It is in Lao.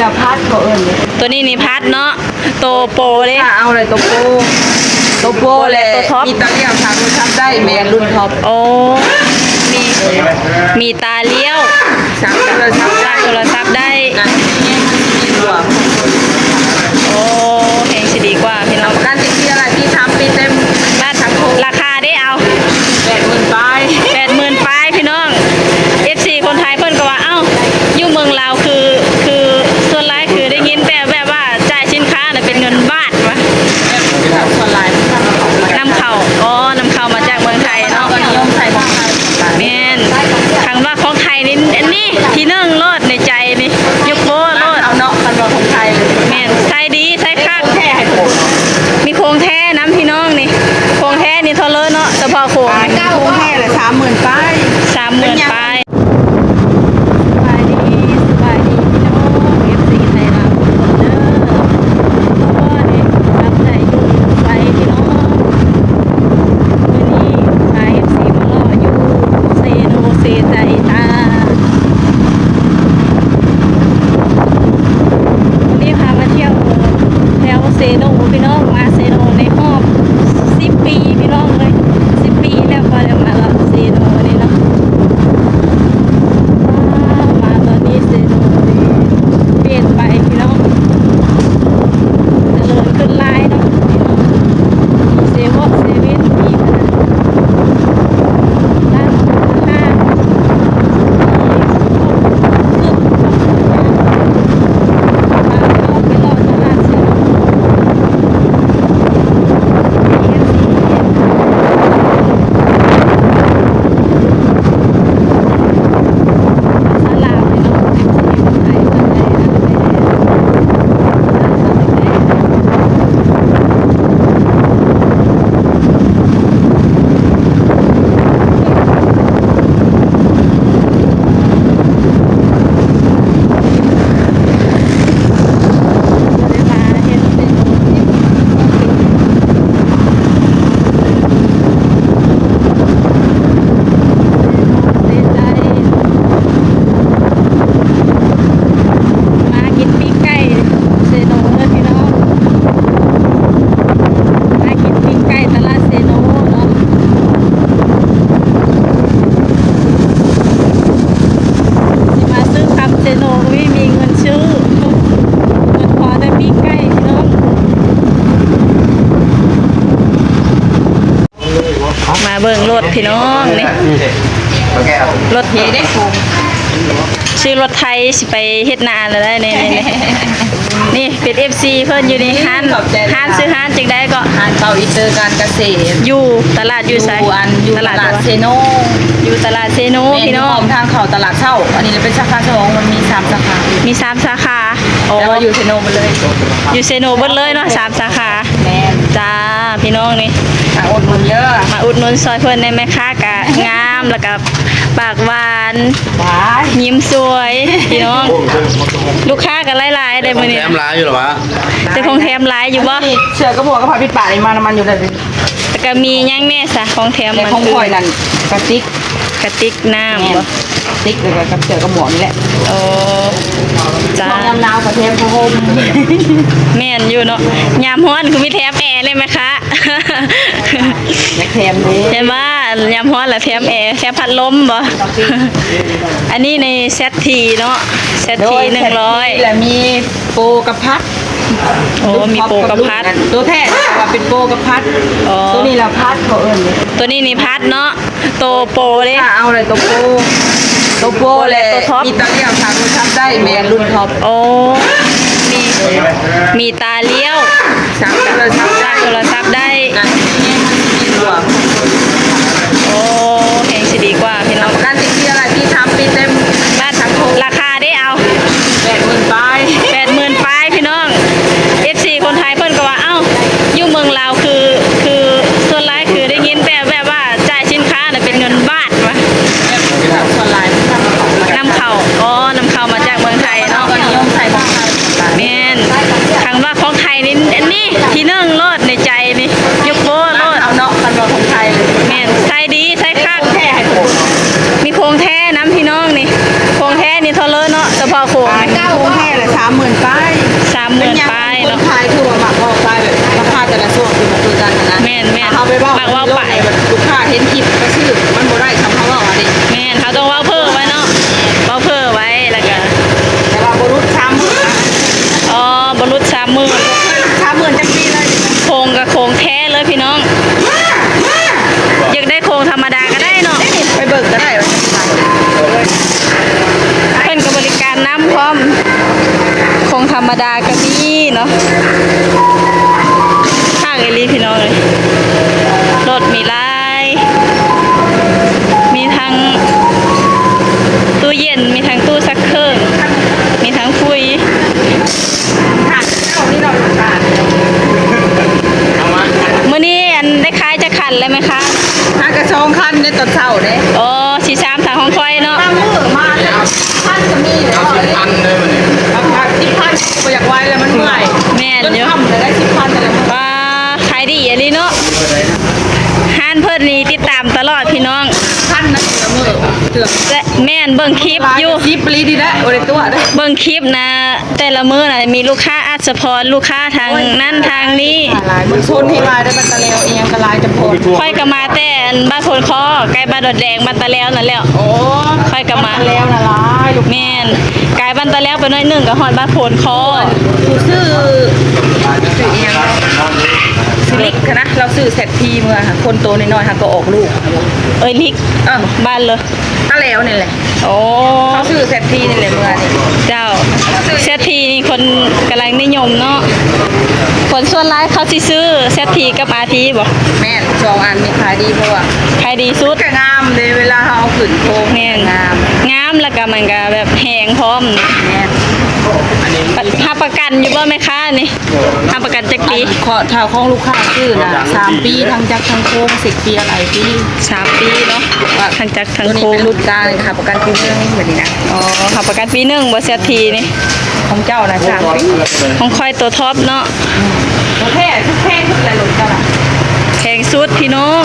ລະພັດເຂົາເອີ້ນ. ໂຕນີ້ນີ້ພັດເນາະ. ໂຕໂປເດ້. ເອົາເລີຍໂຕໂປ ໂຕໂປແຫຼະ. ໂຕທັອບ ມີຕາລ້ຽວ ສາມໂທລະສັບໄດ້. ແມ່ນ ລຸ້ນທັອບ. ໂອ້ ມີ ມີຕາລ້ຽວ ສາມໂທລະສັບໄດ້ ສາມໂທລະສັບໄດ້. ໂອ້ ແຮງຊິດີກວ່າພີ່ນ້ອງ. ການຕິດເຊື້ອາທິດສາມປີເຕັມ. ລາ ລາຄາເດ້ ເອົາ ແປດໝື່ນປາຍ ແປດໝື່ນປາຍພີ່ນ້ອງ. ເອັຟຊີຄົນໄທເພິ່ນກໍວ່າ ເອົ້າ ຢູ່ເມືອງລາວຄື ຄືສ່ວນຫຼາຍຄືໄດ້ຍິນແຕ່ແບບວ່າຈ່າຍສິນຄ້ານະເປັນເງິນບາດວ່າ. ສ່ວນຫຼາຍນຳເຂົ້າ. ອໍ ນຳເຂົ້າມາຈາກເມືອງໄທເນາະ. ແມ່ນ ຄັນວ່າຂອງໄທນີ້ ອັນນີ້ທີໜຶ່ງໂລດໃນໃຈນີ້ ຍົກໂປ້ໂລດເນາະ. ຄັນວ່າຂອງໄທ ແມ່ນ ໃຊ້ດີ ໃຊ້ຄັກ ມີຂອງແທ້ນຳພີ່ນ້ອງນີ້. ຂອງແທ້ນີ້ເທົ່າເລີເນາະ ສະເພາະຂອງ ຂອງແທ້ລະສາມໝື່ນປາຍ ສາມໝື່ນປາຍ. ສະບາຍດີ ສະບາຍດີພີ່ນ້ອງ ເອັຟຊີໄທລາວທຸກຄົນເດີ. ພໍ່ພໍ່ນີ້ຮັບໃຊ້ຢູ່ໃສພີ່ນ້ອງ? ມື້ນີ້ພາເອັຟຊີມາເລາະຢູ່ເຊໂນເຊໄຕຕາ. ມື້ນີ້ພາມາທ່ຽວແຖວເຊໂນພີ່ນ້ອງ ມາເຊໂນໃນຮອບສິບປີພີ່ນ້ອງເອີຍ ສິບປີແລ້ວບໍ່ໄດ້ມາເລາະເຊໂນນີ້ເນາະ. ວ້າວ ມາຕອນນີ້ເຊໂນນີ້ປ່ຽນໄປພີ່ນ້ອງ ຈະເລີນຂຶ້ນຫຼາຍເນາະ. ມີເຊເວັນ ເຊເວັນ ມີຂະໜາດ ຮ້ານຄ້າ ມີຄົບເກືອບທຸກຢ່າງ. ພາພີ່ນ້ອງໄປເລາະຕະຫຼາດເຊໂນ. ມາກິນປີ້ງໄກ່ເຊໂນເດີພີ່ນ້ອງ ມາກິນປີ້ງໄກ່ຕະຫຼາດເຊໂນເນາະ. ຊິມາຊື້ຄຳເຊໂນ ບໍ່ມີເງິນຊື້ ເງິນພໍແຕ່ປີ້ງໄກ່ພີ່ນ້ອງ. ມາເບິ່ງລົດພີ່ນ້ອງນີ້ ລົດ ຊື້ລົດໄຖຊິໄປເຮັດນາແລ້ວໄດ໋ນີ້. ນີ້ ນີ້ເປັນເອັຟຊີເພິ່ນຢູ່ນີ້ ຮ້ານ ຮ້ານຊື່ຮ້ານຈັ່ງໃດເກາະ? ຮ້ານເປົາອີເຕີການກະເສດ ຢູ່ຕະຫຼາດຢູ່ໃສ? ຢູ່ອັນ ຢູ່ຕະຫຼາດເຊໂນ ຢູ່ຕະຫຼາດເຊໂນ ແມ່ນ ພີ່ນ້ອງ ຢູ່ອ້ອມທາງເຂົ້າຕະຫຼາດເຊົ້າ. ອັນນີ້ລະເປັນສາຂາສອງ ມັນມີສາມສາຂາ ມີສາມສາຂາ. ອໍ ແຕ່ວ່າຢູ່ເຊໂນເບິດເລີຍ ຢູ່ເຊໂນເບິດເລີຍເນາະ ສາມສາຂາ. ແມ່ນ ຈ້າ ພີ່ນ້ອງນີ້ ມາອຸດໜູນເດີ ມາອຸດໜູນຊ່ອຍເພິ່ນແດ່. ແມ່ຄ້າກະງາມ ແລ້ວກະປາກຫວານ ຫວານ ຍິ້ມສວຍ ພີ່ນ້ອງ ລູກຄ້າກະຫຼາຍໆເດ້ມື້ນີ້. ແຖມຫຼາຍຢູ່ລະຫວາ? ແຕ່ຂອງແຖມຫຼາຍຢູ່ບໍ່? ເສື້ອກັບໝວກກັບຜ້າປິດປາກນີ້ມານຳມັນຢູ່ເດ້. ແລ້ວກະມີຫຍັງແນ່ຊະຂອງແຖມ? ແຕ່ຂອງຂ້ອຍນັ້ນກະຕິກ ກະຕິກນ້ຳ ແມ່ນ ບໍ່? ຕິກ ແລ້ວກໍກັບເສື້ອກັບໝວກນີ້ແຫຼະ. ໂອ້ ຈ້າ ຊ່ວງຍາມໜາວກໍແຖມຜ້າຫົ່ມ. ແມ່ນຢູ່ເນາະ ຍາມຮ້ອນຄືມີແຖມແອເລີຍແມ່ຄ້າ. ຢາກແຖມເດ້ ແຕ່ວ່າຍາມຮ້ອນລະແຖມແອ ແຖມພັດລົມບໍ່? ອັນນີ້ໃນເຊັດທີເນາະ ເຊັດທີໜຶ່ງຮ້ອຍ ແລ້ວມີໂປກັບພັດ. ໂອ້ ມີໂປກັບພັດ ໂຕແທ້ແຕ່ວ່າເປັນໂປກັບພັດ. ອໍ ໂຕນີ້ລະພັດ ເຂົາເອີ້ນ ໂຕນີ້ນີ້ພັດເນາະ. ໂຕໂປເດ້ ເອົາເລີຍໂຕໂປ ໂຕໂປແຫຼະ ມີຕາລ້ຽວ ສາມໂທລະສັບໄດ້. ແມ່ນ ລຸ້ນທັອບ. ໂອ້ ມີ ມີຕາລ້ຽວ ສາມໂທລະສັບໄດ້ ສາມໂທລະສັບໄດ້. ໂອ້ ແຮງຊິດີກວ່າພີ່ນ້ອງ. ການຕິດເຊື້ອລະທີ່ສາມປີເຕັມ. ລາ ລາຄາເດ້ ເອົາ ແປດໝື່ນປາຍ ແປດໝື່ນປາຍພີ່ນ້ອງ. ເອັຟຊີຄົນໄທເພິ່ນກໍວ່າ ເອົ້າ ຢູ່ເມືອງລາວຄື ຄືສ່ວນຫຼາຍຄືໄດ້ຍິນແຕ່ແບບວ່າ ຈ່າຍສິນຄ້ານະເປັນເງິນບາດວ່າ. ສ່ວນຫຼາຍນຳເຂົ້າ. ນຳເຂົ້າ ອໍ ນຳເຂົ້າມາຈາກເມືອງໄທເນາະ. ແມ່ນ ຄັນວ່າຂອງໄທນີ້ ອັນນີ້ທີໜຶ່ງໂລດໃນໃຈນີ້ ຍົກໂປ້ໂລດ. ເອົາເນາະ ຄັນວ່າຂອງໄທ ແມ່ນ ໃຊ້ດີ ໃຊ້ຄັກ ມີຂອງແທ້ນຳພີ່ນ້ອງນີ້. ຂອງແທ້ນີ້ເທົ່າເລີເນາະ ສະເພາະຂອງ ຂອງແທ້ລະສາມ ໝື່ນປາຍ ສາມໝື່ນປາຍເນາະ ຂາຍຖືວ່າມັກເວົ້າປາຍ ແບບລາຄາແຕ່ລະຊ່ວງຄືບໍ່ຄືກັນຫັ້ນນະ ແມ່ນໆ ເຮົາໄປເວົ້າ ມັກເວົ້າປາຍ ລູກຄ້າເຫັນຄລິບໄປຊື້ ມັນບໍ່ໄດ້ສ່ຳເຮົາເວົ້າອັນນີ້ ແມ່ນ ເຮົາຕ້ອງເວົ້າເພີ່ໄວ້ເນາະ ເວົ້າເພີ່ໄວ້ ແລ້ວກະ ແຕ່ວ່າບໍ່ຫຼຸດສາມໝື່ນນະ ອໍ ບໍ່ຫຼຸດສາມໝື່ນ ສາມໝື່ນຈັກປີເລີຍ ໂຄງກະໂຄງແທ້ເລີຍພີ່ນ້ອງ ຢາກໄດ້ໂຄງທຳມະດາກະໄດ້ເນາະ ໄປເບິ່ງກະໄດ້ວ່າ ເພິ່ນກະບໍລິການນຳພ້ອມ ໂຄງທຳມະດາກະມີເນາະ ຄັກອີ່ຫຼີພີ່ນ້ອງເອີຍ ລົດມີຫຼາຍ ມີທັງຕູ້ເຢັນ ມີທັງຕູ້ຊັກເຄື່ອງ ມີທັງຟຸຍ. ມື້ນີ້ອັນໄດ້ຂາຍຈັກຄັນແລ້ວແມ່ຄ້າ? ຫາກະສອງຄັນໃນຕອນເຊົ້າເດ້. ອໍ ຊິຊາມທາງຂອງຂ້ອຍເນາະ. ບາງມື້ມາແລ້ວພັນກະມີເດ້. ເອົາສິບພັນເດີມື້ນີ້. ເອົາສິບພັນ ບໍ່ຢາກໄຫວແລ້ວມັນເມື່ອຍ. ແມ່ນຢູ່. ຈົນຄ່ຳແລ້ວໄດ້ສິບພັນແຕ່ລະມື້. ປາ ຂາຍດີອີ່ຫຼີເນາະ. ຮ້ານເພິ່ນນີ້ຕິດຕາມຕະຫຼອດພີ່ນ້ອງ. ພັນນະແຕ່ລະມື້. ເທື່ອ ແມ່ນ ເບິ່ງຄລິບຢູ່. ສິບປີນີ້ແຫຼະ ບໍ່ໄດ້ຕົວະເດ້. ເບິ່ງຄລິບນະ ແຕ່ລະມື້ນະມີລູກຄ້າອັດສະພອນ ລູກຄ້າທາງນັ້ນທາງນີ້. ໂອ້ຍ ຫຼາຍໆ ເມືອງຊົນແຮງຫຼາຍເດ້ ບັດຕະແລວອີ່ຫຍັງກະຫຼາຍຈຳພອນ. ຂ້ອຍກະມາແຕ່ອັນບ້ານໂພນຄໍ້ ໃກ້ບ້ານດອນແດງ ບັດຕະແລວນັ້ນແຫຼ້ວ. ໂອ້ ຂ້ອຍກະມາ ບັດຕະແລວນະຫຼາຍລູກ. ແມ່ນ ກາຍບັດຕະແລວໄປໜ້ອຍໜຶ່ງກະຮອດບ້ານໂພນຄໍ້. ຜູ້ຊື້ ຊື່ອີ່ຫຍັງ ຊື່ລິກຫັ້ນນະ ລາວຊື້ແຊັດພີເມືອ ຄົນໂຕນ້ອຍໆ ຫາກະອອກລູກ. ເອີຍລິກ ເອີ ບ້ານເລີຍ ຕະແລວນີ້ແຫຼະ. ໂອ້ ເຂົາຊື້ເຊັດພີນີ້ແຫຼະເມືອນີ້. ເຈົ້າ ເຊັດພີນີ້ຄົນກຳລັງນິຍົມເນາະ. ຄົນສ່ວນຫຼາຍເຂົາຊິຊື້ເຊັດພີກັບອາທີບໍ? ແມ່ນ ສອງອັນນີ້ຂາຍດີ ເພາະວ່າຂາຍດີສຸດ. ກະງາມເດ້ ເວລາເຮົາເອົາຂຶ້ນໂຄງ. ແມ່ນ ງາມ ງາມ ແລ້ວກະມັນກະແບບແຮງພ້ອມ. ແມ່ນ ຮັບປະກັນຢູ່ບໍ່ແມ່ຄ້ານີ້? ຮັບປະກັນຈັກປີ? ອັນ ຖ້າຂອງລູກຄ້າຊື້ນະ ສາມປີ ທັງຈັກທັງໂຄງ ເຊັກເຟຍຫຼາຍປີ. ສາມປີເນາະ ທັງຈັກທັງໂຄງ. ໂຕນີ້ເປັນລຸ້ນກາງ ຮັບປະກັນປີໜຶ່ງແບບນີ້ນະ. ອໍ ຮັບປະກັນປີໜຶ່ງບໍ່ ເຊັດພີນີ້? ຂອງເຈົ້ານະ ສາມປີ. ຂອງຂ້ອຍໂຕທັອບເນາະ. ອືມ ໂຕແທ້ ແພງສຸດແລ້ວລຸ້ນເຈົ້ານະ. ແພງສຸດພີ່ນ້ອງ.